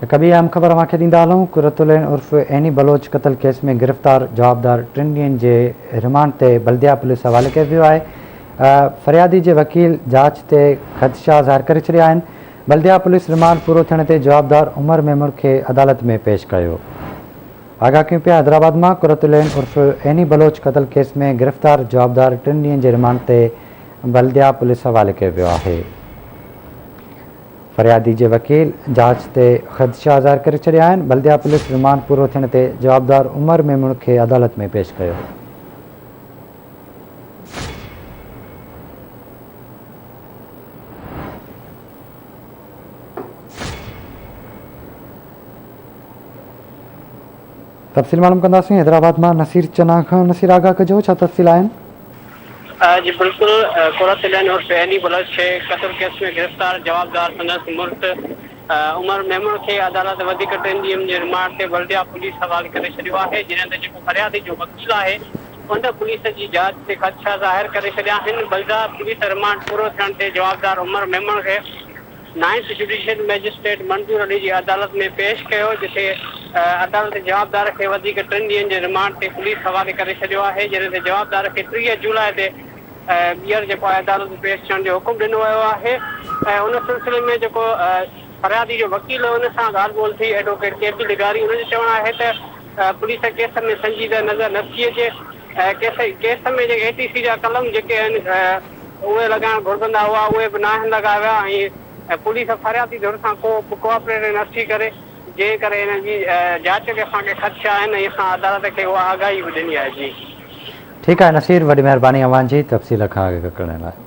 هڪ ٻي اهم خبر اوهان کي ڏيندا هلون، قرت العين عرف عيني بلوچ قتل ڪيس ۾ گرفتار جوابدار ٽن ڏينهن جي رمانڊ تي بلديا پوليس حوالي ڪيو ويو آهي، فريادي جي وڪيل جاچ تي خدشا ظاهر ڪري ڇڏيا آهن، بلديا پوليس رمانڊ پورو ٿيڻ تي جوابدار عمر ميمڻ کي عدالت ۾ پيش ڪيو. آگاهه ڪيون پيا حيدرآباد مان قرت العين عرف عيني بلوچ قتل ڪيس ۾ گرفتار جوابدار ٽن ڏينهن جي رمانڊ تي بلديا پوليس حوالي ڪيو ويو آهي. فريادي جي وڪيل جاچ تي خدشا ظاهر ڪري ڇڏيا آهن، بلديا پوليس رمانڊ پورو ٿيڻ تي جوابدار عمر ميمڻ کي عدالت ۾ پيش ڪيو. تفصيل معلوم ڪنداسين حيدرآباد مان نصير چنا کان نصير آگاهه ڪجو ڇا تفصيل آهن. جي بلڪل قرت العين عرف عيني بلوچ کي قتل ڪيس ۾ گرفتار جوابدار سندس مڙس عمر ميمڻ کي عدالت وڌيڪ ٽن ڏينهن جي رمانڊ تي بلديا پوليس حوالي ڪري ڇڏيو آهي جڏهن ته جيڪو فريادي جو وڪيل آهي ان پوليس جي جاچ تي خدشا ظاهر ڪري ڇڏيا آهن بلديا پوليس رمانڊ پورو ٿيڻ تي جوابدار عمر ميمڻ کي ninth judicial magistrate Manzoor Ali جي عدالت ۾ پيش ڪيو، جتي عدالت جوابدار کي وڌيڪ ٽن ڏينهن جي رمانڊ تي پوليس حوالي ڪري ڇڏيو آهي، جڏهن ته جوابدار کي 30 جولاء تي ٻيهر جيڪو آهي عدالت ۾ پيش ٿيڻ جو حڪم ڏنو ويو آهي ۽ ان سلسلي ۾ جيڪو فريادي جو وڪيل ان سان ڳالهه ٻولهه ٿي ايڊووڪيٽ ڪي پي لغاري ان جو چوڻ آهي ته پوليس ڪيس ۾ سنجيده نظر نٿي اچي ۽ ڪيس ۾ جيڪي اي ٽي سي جا قلم جيڪي آهن اهي لڳائڻ گهربندا هئا اهي به ناهن لڳايا ويا ۽ پوليس فريادي ڌر سان ڪو به ڪوآپريٽ نه ٿي ڪري جنهن ڪري ان جي جاچ تي اسان کي خدشا آهن ۽ اسان عدالت کي اها آگاهي به ڏني آهي جي. ٺيڪ آهي نصير وڏي مهرباني اوهان جي تفصيل کان آگاهه ڪرڻ لاء.